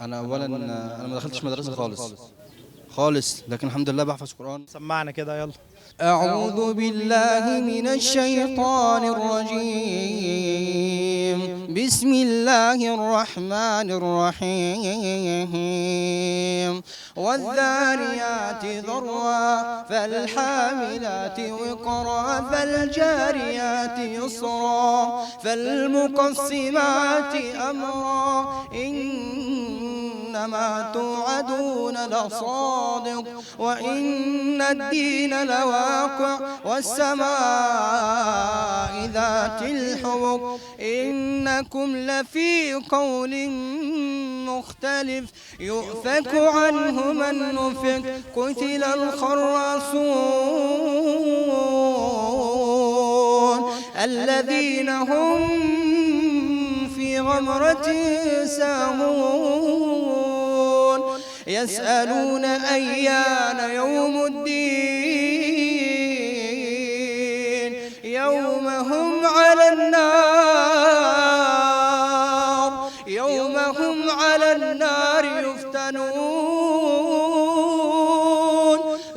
انا اولا انا ما دخلتش مدرسه خالص خالص، لكن الحمد لله بحفظ قران. سمعنا كده يلا. أعوذ بالله من الشيطان الرجيم. بسم الله الرحمن الرحيم. والذاريات ذروا فالحاملات وقرا فالجاريات يسرا فالمقسمات أمرا إنما توعدون لصادق وإن الدين لواقع والسماء ذات الحبك إنكم لفي قول مختلف يؤفك عنه من نفك قتل الخراصون الذين هم في غمرة ساهون يسألون أيان يوم الدين يوم هم على النار يوم هم على النار يفتنون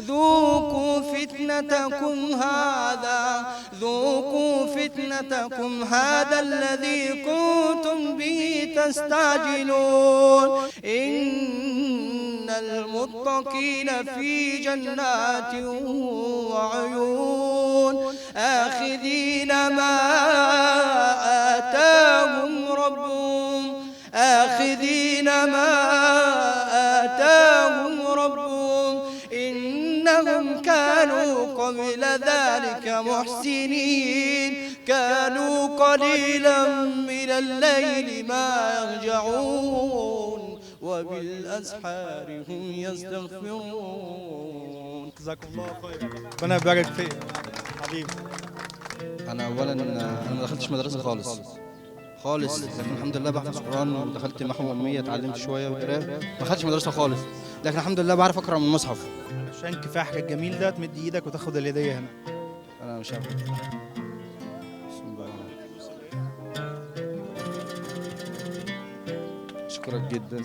ذوقوا فتنتكم هذا ذوقوا فتنتكم هذا الذي كنتم به تستعجلون إن المتقين في جنات وعيون آخذين ما آتاهم ربهم آخذين ما آتاهم ربهم إنهم كانوا قبل ذلك محسنين كانوا قليلا من الليل ما يهجعون وبالأسحار هم يستغفرون. جزاك الله خير، ربنا يبارك فيك حبيبي. أنا أولا أنا ما دخلتش مدرسة خالص خالص، لكن الحمد لله بحفظ قرآن ودخلت محو أمية اتعلمت شوية وقراءة. ما دخلتش مدرسة خالص، لكن الحمد لله بعرف أقرأ من المصحف. عشان كفاحك الجميل ده تمد ايدك وتاخد الهدية هنا. أنا مش عارف. بسم الله. أشكرك جدا.